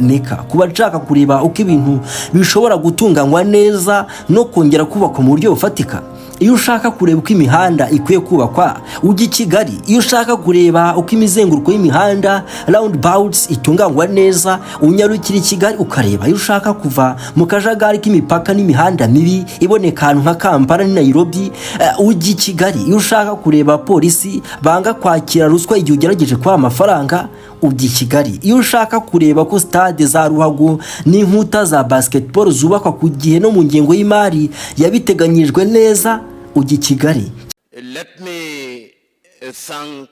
Meka ku bashaka kureba uko ibintu bishobora gutunganywa neza no kongera kubakwa mu buryo bufatika. Iyo ushaka kureba uko imihanda ikwiye kubakwa, ujya i Kigali. Iyo ushaka kureba uko imizenguruko y'imihanda, roundabouts, itunganywa neza, unyarukira i Kigali ukareba. Iyo ushaka kuva mu kajagari k'imipaka n'imihanda mibi iboneka ahantu nka Kampala ni Nairobi, ujya i Kigali. Iyo ushaka kureba polisi banga kwakira ruswa igihe ugerageje kubaha amafaranga, ujya i Kigali. Iyo ushaka kureba ko stade za ruhago n'inkuta za basketball zubakwa ku gihe no mu ngengo y'imari yabiteganyijwe neza, ujya i Kigali. Let me thank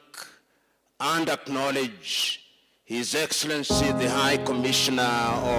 and acknowledge His Excellency the High Commissioner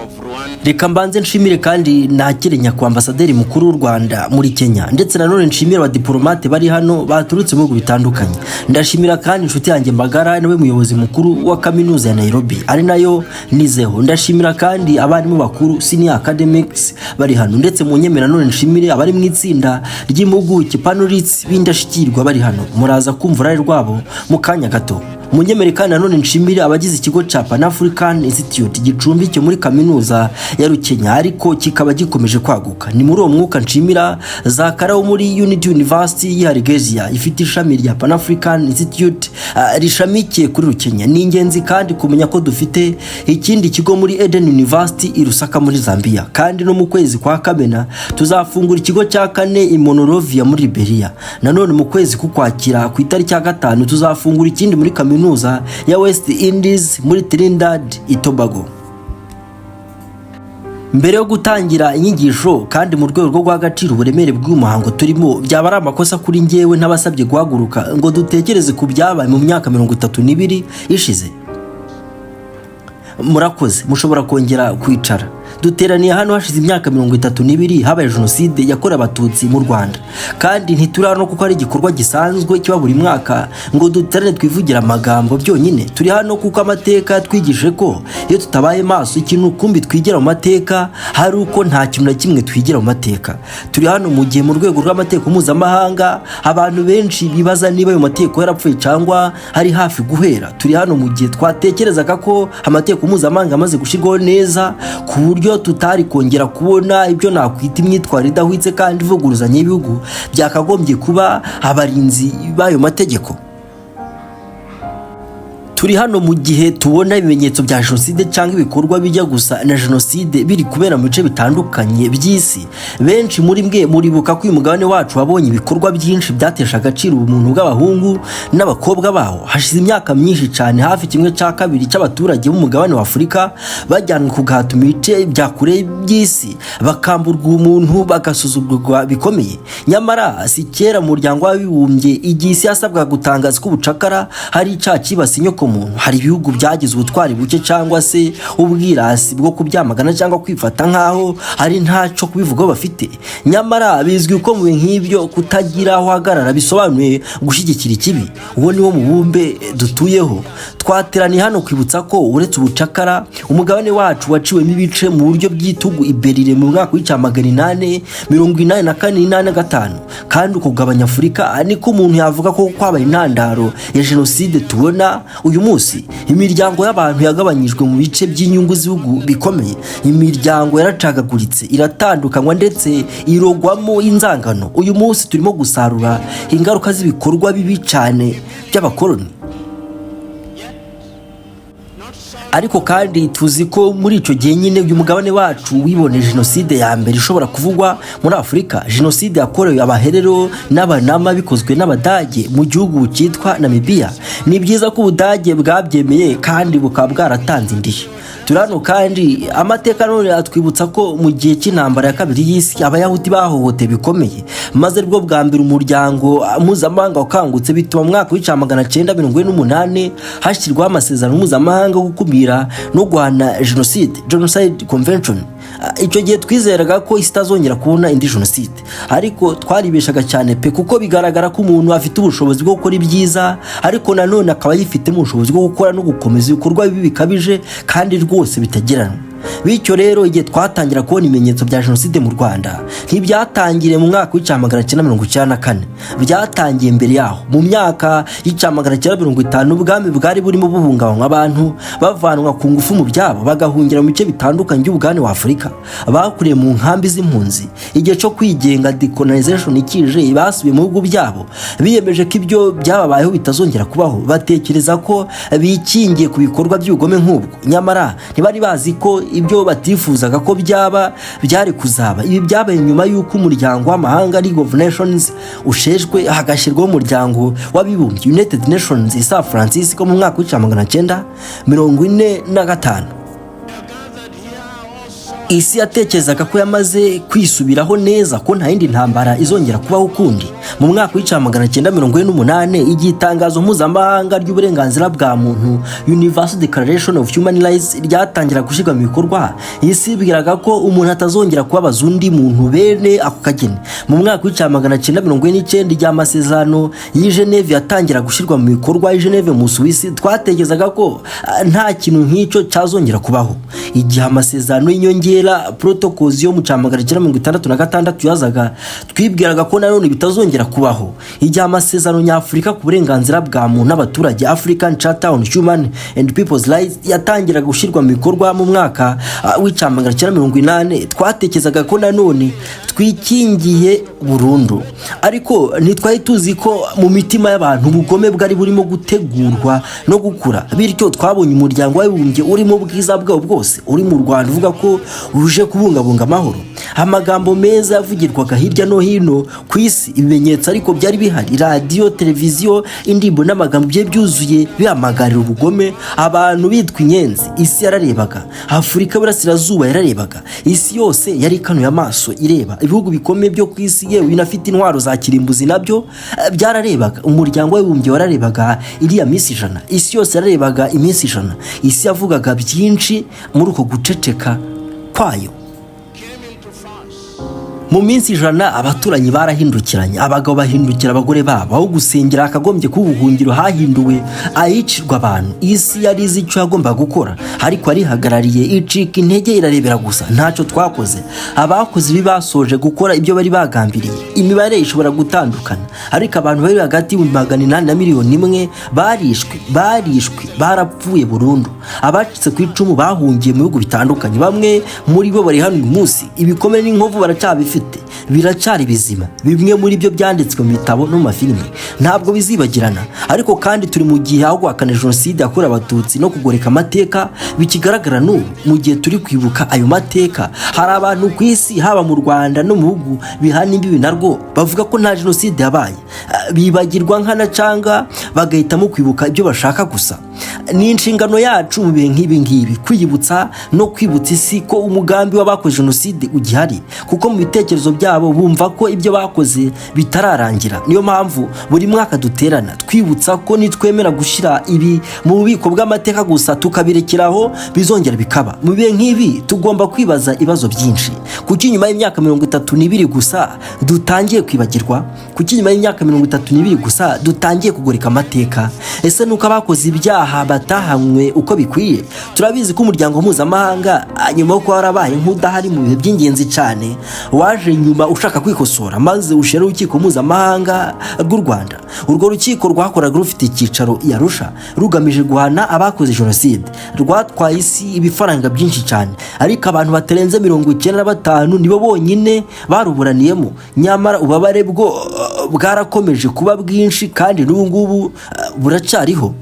of Rwanda. Reka mbanze nshimire kandi nakire nyakubahwa ambasaderi mukuru w'u Rwanda muri Kenya, ndetse nanone nshimire abadiporomate bari hano baturutse mu bihugu bitandukanye. Ndashimira kandi inshuti yanjye Mbagara, niwe muyobozi mukuru wa Kaminuza ya Nairobi, ari nayo nizeho. Ndashimira kandi abarimu bakuru, senior academics, bari hano, ndetse mu nyemera none nshimire abari mu itsinda ry'impuguke, panelists b'indashyikirwa bari hano. Muraza kumva uruhare rwabo mu kanya gato. Munyemere kandi nanone nshimire abagize ikigo cya Pan African Institute gicumbikiye muri Kaminuza ya Rukenya, ariko kikaba gikomeje kwaguka. Ni muri uwo mwuka nshimira Zakara wo muri Unity University y'Hargeisa, ifite ishami rya Pan African Institute rishamikiye kuri Rukenya. Ni ingenzi kandi kumenya ko dufite ikindi kigo muri Eden University i Lusaka muri Zambia, kandi no mu kwezi kwa Kamena tuzafungura ikigo cya kane i Monrovia muri Liberia. Nanone mu kwezi k'Ukwakira ku itariki ya 5 tuzafungura ikindi muri Kaminuza ya West Indies muri Trinidad i Tobago. Mbere yo gutangira inyigisho, kandi mu rwego rwo guha agaciro uburemere bw'uyu muhango turimo, byaba ari amakosa kuri njyewe ntabasabye guhaguruka ngo dutekereze ku byabaye mu myaka 32 ishize. Murakoze, mushobora kongera kwicara. Duteraniye hano hashize imyaka 32 habaye Jenoside yakorewe Abatutsi mu Rwanda, kandi ntituri hano kuko ari igikorwa gisanzwe kiba buri mwaka ngo duterane twivugire amagambo byonyine. Turi hano kuko amateka yatwigishije ko iyo tutabaye maso, ikintu kumbi twigira mu mateka hari uko nta kintu na kimwe twigira mu mateka. Turi hano mu gihe mu rwego rw'amategeko mpuzamahanga abantu benshi bibaza niba ayo mategeko yarapfuye cyangwa ari hafi guhera. Turi hano mu gihe twatekerezaga ko amategeko mpuzamahanga amaze gushyirwaho neza ku buryo tutari kongera kubona ibyo nakwita imyitwarire idahwitse kandi ivuguruzanya y'ibihugu byakagombye kuba abarinzi b'ayo mategeko. Turi hano mu gihe tubona ibimenyetso bya jenoside cyangwa ibikorwa bijya gusa na jenoside biri kubera mu bice bitandukanye by'isi. Benshi muri mwe muribuka ko uyu mugabane wacu wabonye ibikorwa byinshi byatesha agaciro ubumuntu bw'abahungu n'abakobwa bawo. Hashize imyaka myinshi cyane, hafi kimwe cya kabiri cy'abaturage b'umugabane wa Afurika bajyanwe ku gahato mu bice bya kure by'isi, bakamburwa ubumuntu, bagasuzugurwa bikomeye. Nyamara si kera mu Muryango w'Abibumbye, igihe isi yasabwaga gutangaza ko ubucakara hari icyaha cyibasiye inyoko muntu, hari ibihugu byagize ubutwari buke cyangwa se ubwirasi bwo kubyamagana cyangwa kwifata nk'aho hari ntacyo kubivugaho bafite. Nyamara bizwi ko mu bihe nk'ibyo kutagira aho uhagarara bisobanuye gushyigikira ikibi. Uwo ni wo mubumbe dutuyeho. Twateraniye hano kwibutsa ko uretse ubucakara, umugabane wacu waciwemo ibice mu buryo bw'igitugu i Berlin mu mwaka w'1884, 85, kandi ukugabanya Afurika niko umuntu yavuga ko kwabaye intandaro ya jenoside tubona uyu munsi. Imiryango y'abantu yagabanyijwe mu bice by'inyungu z'ibihugu bikomeye. Imiryango yaracagaguritse, iratandukanywa, ndetse irogwamo inzangano. Uyu munsi turimo gusarura ingaruka z'ibikorwa bibi cyane by'abakoloni. Ariko kandi tuzi ko muri icyo gihe nyine uyu mugabane wacu wiboneye jenoside ya mbere ishobora kuvugwa muri Afurika, jenoside yakorewe Abaherero n'Abanama bikozwe n'Abadage mu gihugu cyitwa Namibiya. Ni byiza ko Ubudage bwabyemeye kandi bukaba bwaratanze indishyi. Turi hano kandi amateka none atwibutsa ko mu gihe cy'Intambara ya Kabiri y'Isi Abayahudi bahohotewe bikomeye, maze aribwo bwa mbere umuryango mpuzamahanga wakangutse, bituma mu mwaka w'1948 hashyirwaho amasezerano mpuzamahanga yo gukumira no guhana jenoside, Genocide Convention. Icyo gihe twizeraga ko isi itazongera kubona indi jenoside, ariko twaribeshaga cyane pe, kuko bigaragara ko umuntu afite ubushobozi bwo gukora ibyiza, ariko nanone akaba yifitemo ubushobozi bwo gukora no gukomeza ibikorwa bibi bikabije kandi rwose bitagereranywa. Bityo rero, igihe twatangira kubona ibimenyetso bya jenoside mu Rwanda, ntibyatangiriye mu mwaka wa 1994, byatangiye mbere yaho. Mu myaka ya 1950, ubwami bwari burimo buhungabanywa, abantu bavanwa ku ngufu mu byabo, bagahungira mu bice bitandukanye by'umugabane wa Afurika. Bakuriye mu nkambi z'impunzi. Igihe cyo kwigenga, decolonization, ikije, basubiye mu bihugu byabo, biyemeje ko ibyo byababayeho bitazongera kubaho. Batekereza ko bikingiye ku bikorwa by'ubugome nk'ubwo, nyamara ntibari bazi ko ibyo batifuzaga ko byaba byari kuzaba. Ibi byabaye nyuma y'uko umuryango w'amahanga, League of Nations, usheshwe, hagashyirwaho Umuryango w'Abibumbye, United Nations, i San Francisco mu mwaka wa 1945. Isi yatekerezaga ko yamaze kwisubiraho neza, ko nta yindi ntambara izongera kubaho ukundi. Mu mwaka wa 1948, igihe itangazo mpuzamahanga ry'uburenganzira bwa muntu, Universal Declaration of Human Rights, ryatangira gushyirwa mu bikorwa, isi yibwiraga ko umuntu atazongera kubabaza undi muntu bene ako kageni. Mu mwaka wa 1949, igihe amasezerano y'i Geneve yatangira gushyirwa mu bikorwa i Geneve mu Suwisi, twatekerezaga ko nta kintu nk'icyo cyazongera kubaho. Igihe amasezerano y'inyongera, protocols, yo mu 1966 yazaga, twibwiraga ko nanone bitazongera kubaho. Igihe amasezerano nyafurika ku burenganzira bwa muntu n'abaturage, African Charter on Human and People's Rights, yatangiraga gushyirwa mu bikorwa mu mwaka wa 1980, twatekerezaga ko nanone twikingiye burundu. Ariko ntitwari tuzi ko mu mitima y'abantu ubugome bwari burimo gutegurwa no gukura. Bityo twabonye Umuryango w'Abibumbye urimo ubwiza bwawo bwose uri mu Rwanda, uvuga ko uje kubungabunga amahoro. Amagambo meza yavugirwaga hirya no hino ku isi. Ibimenyetso ariko byari bihari: radiyo, televiziyo, indirimbo n'amagambo byari byuzuye bihamagarira ubugome, abantu bitwa inyenzi. Isi yararebaga, Afurika y'Iburasirazuba yararebaga, isi yose yari ikanuye amaso ireba. Ibihugu bikomeye byo ku isi, yewe binafite intwaro za kirimbuzi, nabyo byararebaga. Umuryango w'Abibumbye wararebaga iriya minsi 100, isi yose yararebaga iminsi 100. Isi yavugaga byinshi muri uko guceceka kwayo. Mu minsi 100, abaturanyi barahindukiranye, abagabo bahindukira abagore babo. Aho gusengera hakagombye kuba ubuhungiro hahinduwe ahicirwa abantu. Isi yari izi icyo yagombaga gukora, ariko yarihagarariye, icika intege, irarebera gusa. Ntacyo twakoze. Abakoze ibi basoje gukora ibyo bari bagambiriye. Imibare ishobora gutandukana, ariko abantu bari hagati y'800,000 na 1 miliyoni barishwe, barishwe, barapfuye burundu. Abacitse ku icumu bahungiye mu bihugu bitandukanye. Bamwe muri bo bari hano uyu munsi. Ibikomere n'inkovu baracyabifite, biracyari bizima. Bimwe muri byo byanditswe mu bitabo no mu mafilime, ntabwo bizibagirana. Ariko kandi turi mu gihe aho guhakana jenoside yakorewe Abatutsi no kugoreka amateka bikigaragara n'ubu. Mu gihe turi kwibuka ayo mateka, hari abantu ku isi, haba mu Rwanda no mu bihugu bihana imbibi narwo, bavuga ko nta jenoside yabaye. Bibagirwa nkana cyangwa bagahitamo kwibuka ibyo bashaka gusa. Ni inshingano yacu mu bihe nk'ibi ngibi kwiyibutsa no kwibutsa isi ko umugambi w'abakoze jenoside ugihari, kuko mu bitekerezo byabo bumva ko ibyo bakoze bitararangira. Niyo mpamvu buri mwaka duterana twibutsa ko nitwemera gushyira ibi mu bubiko bw'amateka gusa, tukabirekeraho, bizongera bikaba. Mu bihe nk'ibi tugomba kwibaza ibibazo byinshi. Kuki nyuma y'imyaka 32 gusa dutangiye kwibagirwa? Kuki nyuma y'imyaka 32 gusa dutangiye kugoreka amateka? Ese nuko abakoze ibyaha batahanywe uko bikwiye? Turabizi ko umuryango mpuzamahanga, nyuma yo kuba warabaye nk'udahari mu bihe by'ingenzi cyane, waje nyuma ushaka kwikosora, maze ushyira Urukiko Mpuzamahanga rw'u Rwanda. Urwo rukiko rwakoraga rufite icyicaro i Arusha, rugamije guhana abakoze jenoside. Rwatwaye isi ibifaranga byinshi cyane, ariko abantu batarenze 95 nibo bonyine baruburaniyemo. Nyamara ububabare bwo bwarakomeje kuba bwinshi, kandi n'ubu ngubu buracyariho.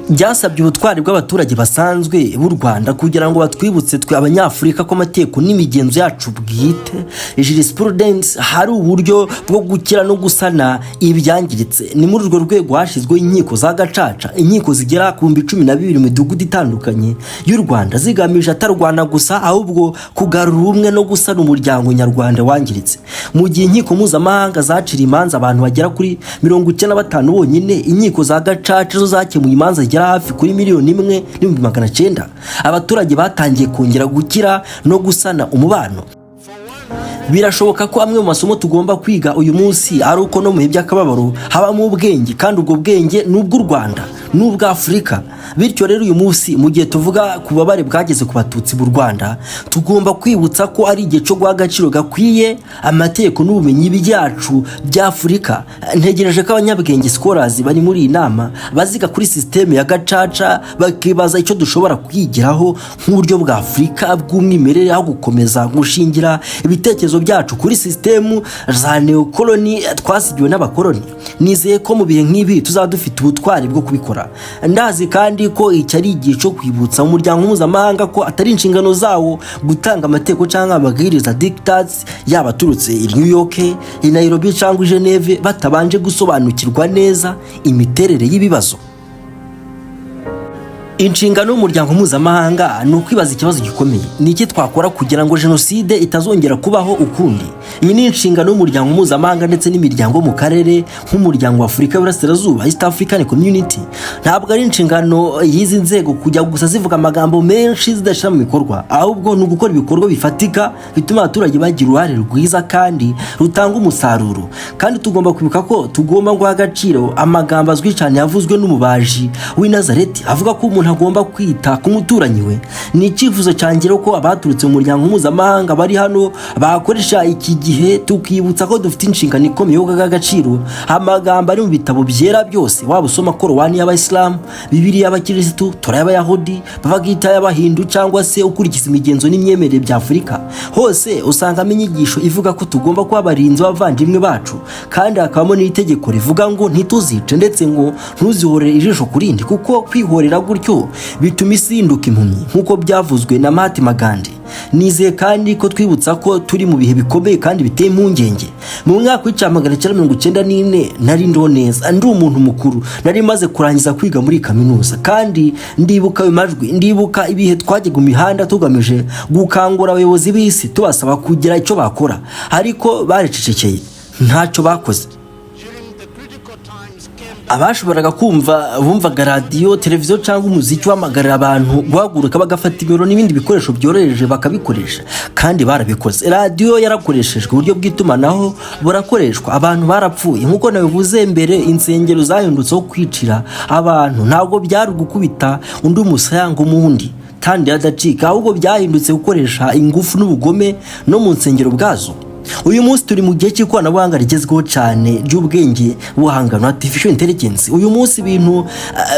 Byasabye ubutwari bw'abaturage basanzwe b'u Rwanda kugira ngo batwibutse twe Abanyafurika ko amategeko n'imigenzo yacu bwite, jurisprudence, hari uburyo bwo gukira no gusana ibyangiritse. Ni muri urwo rwego hashyizweho inkiko za gacaca, inkiko zigera ku 12,000 mu midugudu itandukanye y'u Rwanda, zigamije atari Rwanda gusa, ahubwo kugarura ubumwe no gusana umuryango nyarwanda wangiritse. Mu gihe inkiko mpuzamahanga zacira imanza abantu bagera kuri 95 bonyine, inkiko za gacaca zo zakemuye imanza zigera hafi kuri 1,900,000. Abaturage batangiye kongera gukira no gusana umubano. Birashoboka ko amwe mu masomo tugomba kwiga uyu munsi ari uko no mu bihe by'akababaro habamo ubwenge, kandi ubwo bwenge ni ubw'u Rwanda. n'ubw'Afurika. Bityo rero, uyu munsi, mu gihe tuvuga ku bubabare bwageze ku Batutsi mu Rwanda, tugomba kwibutsa ko ari igihe cyo guha agaciro gakwiye amategeko n'ubumenyi byacu by'Afurika. Ntegereje ko abanyabwenge, scholars bari muri iyi nama, baziga kuri sisiteme ya Gacaca, bakibaza icyo dushobora kwigiraho nk'uburyo bwa Afurika bw'umwimerere, aho gukomeza gushingira ibitekerezo byacu kuri sisitemu za neokoloni twasigiwe n'abakoloni. Nizeye ko mu bihe nk'ibi tuzaba dufite ubutwari bwo kubikora. Ndazi kandi ko iki ari igihe cyo kwibutsa umuryango mpuzamahanga ko atari inshingano zawo gutanga amategeko cyangwa amabwiriza, diktats, yaba aturutse i New York, i Nairobi cyangwa i Geneve, batabanje gusobanukirwa neza imiterere y'ibibazo. Inshingano y'umuryango mpuzamahanga ni ukwibaza ikibazo gikomeye: ni iki twakora kugira ngo jenoside itazongera kubaho ukundi? Iyi ni inshingano y'umuryango mpuzamahanga ndetse n'imiryango mu karere nk'Umuryango wa Afurika y'Uburasirazuba, East African Community. Ntabwo ari inshingano y'izi nzego kujya gusa zivuga amagambo menshi zidashyira mu bikorwa, ahubwo ni ugukora ibikorwa bifatika bituma abaturage bagira uruhare rwiza kandi rutanga umusaruro. Kandi tugomba kwibuka ko tugomba guha agaciro amagambo azwi cyane yavuzwe n'umubaji w'i Nazareti, avuga ko umuntu agomba kwita ku muturanyi we. Ni icyifuzo cyanjye ko abaturutse mu muryango mpuzamahanga bari hano bakoresha iki gihe tukibutsa ko dufite inshingano ikomeye yo guha agaciro amagambo ari mu bitabo byera byose, waba usoma Korowani y'Abayisilamu, Bibiliya y'Abakirisitu, Tora y'Abayahudi, Bhagavad y'Abahindu, cyangwa se ukurikiza imigenzo n'imyemerere bya Afurika. Hose usangamo inyigisho ivuga ko tugomba kuba abarinzi b'abavandimwe bacu, kandi hakabamo n'itegeko rivuga ngo ntituzice, ndetse ngo ntuzihorere ijisho ku rindi, kuko kwihorera gutyo bituma isi ihinduka impumyi, nk'uko byavuzwe na Mahatma Gandhi. Nizeye kandi ko twibutsa ko turi mu bihe bikomeye kandi biteye impungenge. Mu mwaka wa 1994 nari ndiho neza, ndi umuntu mukuru, nari maze kurangiza kwiga muri kaminuza, kandi ndibuka ayo majwi, ndibuka ibihe twajyaga mu mihanda tugamije gukangura abayobozi b'isi, tubasaba kugira icyo bakora, ariko baricecekeye, ntacyo bakoze. During the critical times came Abashoboraga kumva bumvaga radiyo, televiziyo cyangwa umuziki uhamagarira abantu guhaguruka, bagafata imiro n'ibindi bikoresho byoroheje bakabikoresha, kandi barabikoze. Radiyo yarakoreshejwe, uburyo bw'itumanaho burakoreshwa, abantu barapfuye. Nk'uko nabivuze mbere, insengero zahindutseho kwicira abantu. Ntabwo byari ugukubita undi umusaya ngo umundi kandi adacika, ahubwo byahindutse gukoresha ingufu n'ubugome no mu nsengero ubwazo. Uyu munsi turi mu gihe cy'ikoranabuhanga rigezweho cyane ry'ubwenge buhangano, artificial intelligence. Uyu munsi ibintu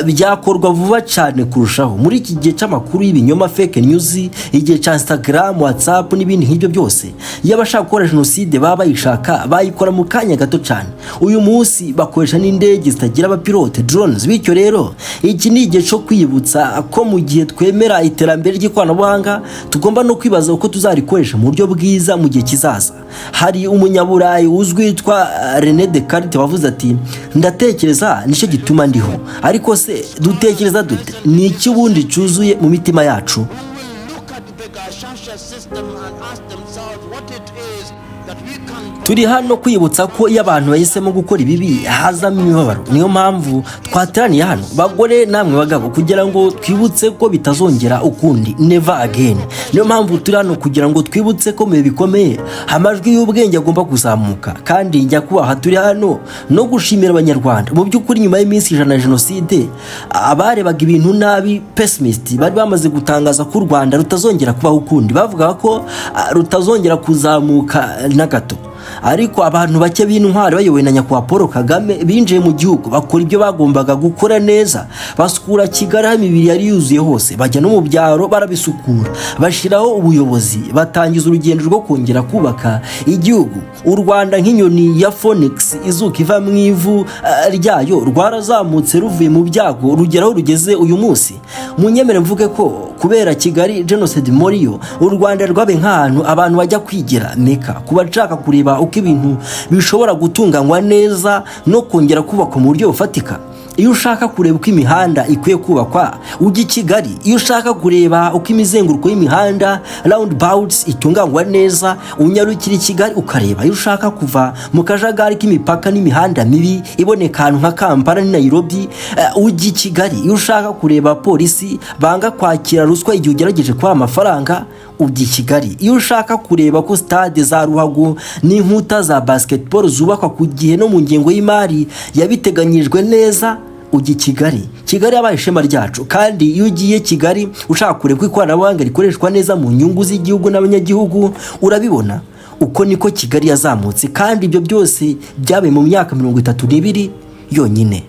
byakorwa vuba cyane kurushaho. Muri iki gihe cy'amakuru y'ibinyoma, fake news, igihe cya Instagram, WhatsApp n'ibindi nk'ibyo byose, iyo abashaka gukora jenoside baba bayishaka, bayikora mu kanya gato cyane. Uyu munsi bakoresha n'indege zitagira abapilote, drones. Bityo rero, iki ni igihe cyo kwibutsa ko mu gihe twemera iterambere ry'ikoranabuhanga, tugomba no kwibaza uko tuzarikoresha mu buryo bwiza mu gihe kizaza. Hari umunyaburayi uzwi witwa René Descartes wavuze ati: "Ndatekereza, nicyo gituma ndiho." Ariko se dutekereza dute? Ni iki ubundi cyuzuye mu mitima yacu? Who will look at the Gacaca system and ask themselves what it is that we can Turi hano kwibutsa ko iyo abantu bahisemo gukora ibibi, hazamo imibabaro. Niyo mpamvu twateraniye hano, bagore namwe bagabo, kugira ngo twibutse ko bitazongera ukundi, never again. Niyo mpamvu turi hano, kugira ngo twibutse ko mu bihe bikomeye amajwi y'ubwenge agomba kuzamuka. Kandi nyakubahwa, turi hano no gushimira Abanyarwanda. Mu by'ukuri, nyuma y'iminsi 100 ya jenoside, abarebaga ibintu nabi, pessimist, bari bamaze gutangaza ko u Rwanda rutazongera kubaho ukundi. Bavugaga ko rutazongera kuzamuka na gato. Ariko abantu bake b'intwari bayobowe na nyakubahwa Paul Kagame binjiye mu gihugu, bakora ibyo bagombaga gukora neza, basukura Kigali aho imibiri yari yuzuye hose, bajya no mu byaro barabisukura, bashyiraho ubuyobozi, batangiza urugendo rwo kongera kubaka igihugu. U Rwanda, nk'inyoni ya phoenix izuka iva mu ivu ryayo, rwarazamutse ruvuye mu byago, rugera aho rugeze uyu munsi. Munyemere mvuge ko kubera Kigali Genocide Memorial, u Rwanda rwabaye nk'ahantu abantu bajya kwigira, meka ku bashaka kureba uko ibintu bishobora gutunganywa neza no kongera kubakwa mu buryo bufatika. Iyo ushaka kureba uko imihanda ikwiye kubakwa, ujya i Kigali. Iyo ushaka kureba uko imizenguruko y'imihanda, roundabouts, itunganywa neza, unyarukira i Kigali ukareba. Iyo ushaka kuva mu kajagari k'imipaka n'imihanda mibi iboneka ahantu nka Kampala ni Nairobi, ujya i Kigali. Iyo ushaka kureba polisi banga kwakira ruswa igihe ugerageje kubaha amafaranga, ujya i Kigali. Iyo ushaka kureba ko stade za ruhago n'inkuta za basketball zubakwa ku gihe no mu ngengo y'imari yabiteganyijwe neza, Ujya i Kigali. Kigali yabaye ishema ryacu, kandi iyo ugiye Kigali ushaka kureba ko ikoranabuhanga rikoreshwa neza mu nyungu z'igihugu n'abanyagihugu, urabibona. Uko niko Kigali yazamutse, kandi ibyo byose byabaye mu myaka 32 yonyine.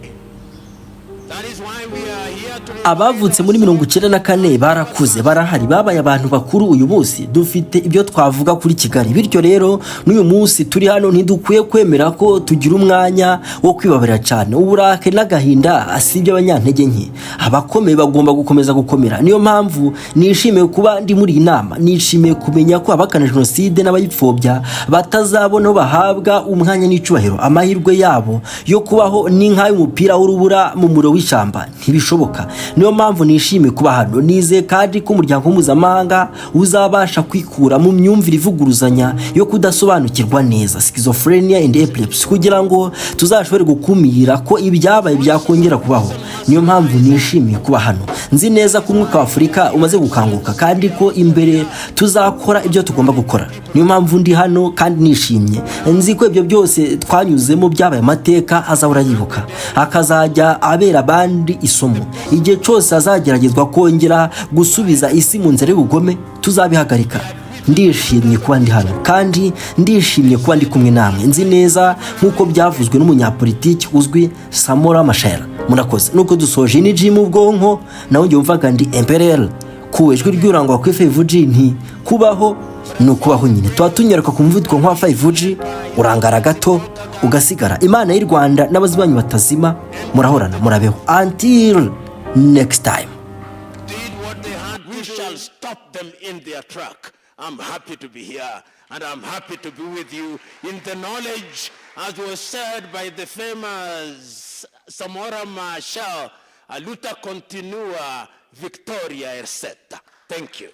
That is why we are here to Abavutse muri 94 barakuze, barahari, babaye abantu bakuru. Uyu munsi dufite ibyo twavuga kuri Kigali. Bityo rero, n'uyu munsi turi hano, ntidukwiye kwemera ko tugira umwanya wo kwibabarira cyane. Uburake n'agahinda si iby'abanyantege nke. Abakomeye bagomba gukomeza gukomera. Niyo mpamvu nishimiye kuba ndi muri iyi nama. Nishimiye kumenya ko abahakana jenoside n'abayipfobya batazabona aho bahabwa umwanya n'icyubahiro. Amahirwe yabo yo kubaho ni nk'ay'umupira w'urubura mu muriro w'ishyamba, ntibishoboka. Niyo mpamvu nishimiye kuba hano. Nizeye kandi ko umuryango mpuzamahanga uzabasha kwikura mu myumvire ivuguruzanya yo kudasobanukirwa neza, schizophrenia and epilepsy, kugira ngo tuzashobore gukumira ko ibyabaye byakongera kubaho. Niyo mpamvu nishimiye kuba hano. Nzi neza ko umwuka wa Afurika umaze gukanguka, kandi ko imbere tuzakora ibyo tugomba gukora. Niyo mpamvu ndi hano kandi nishimye. Nzi ko ibyo byose twanyuzemo byabaye amateka azahora yibuka, akazajya abera abandi isomo. Igihe cyose azageragezwa kongera gusubiza isi mu nzira y'ubugome, tuzabihagarika. Ndishimye kuba ndi hano, kandi ndishimye kuba ndi kumwe namwe. Nzi neza nk'uko byavuzwe n'umunyapolitiki uzwi Samora Machel. Murakoze. Nuko dusoje ni Jim Ubwonko, nawe njye wumvaga ndi Empereur ku ijwi ry'urangwa kuri 5G. Nti kubaho ni ukubaho nyine, tuba tunyaruka ku muvuduko nka 5G, urangara gato ugasigara. Imana y'u Rwanda n'abazibanyi batazima, murahorana, murabeho. Until next time. Did what they had, we shall stop them in their track. I'm happy to be here and I'm happy to be with you in the knowledge, as was said by the famous Samora Machel, "A luta continua, victoria é certa." Thank you.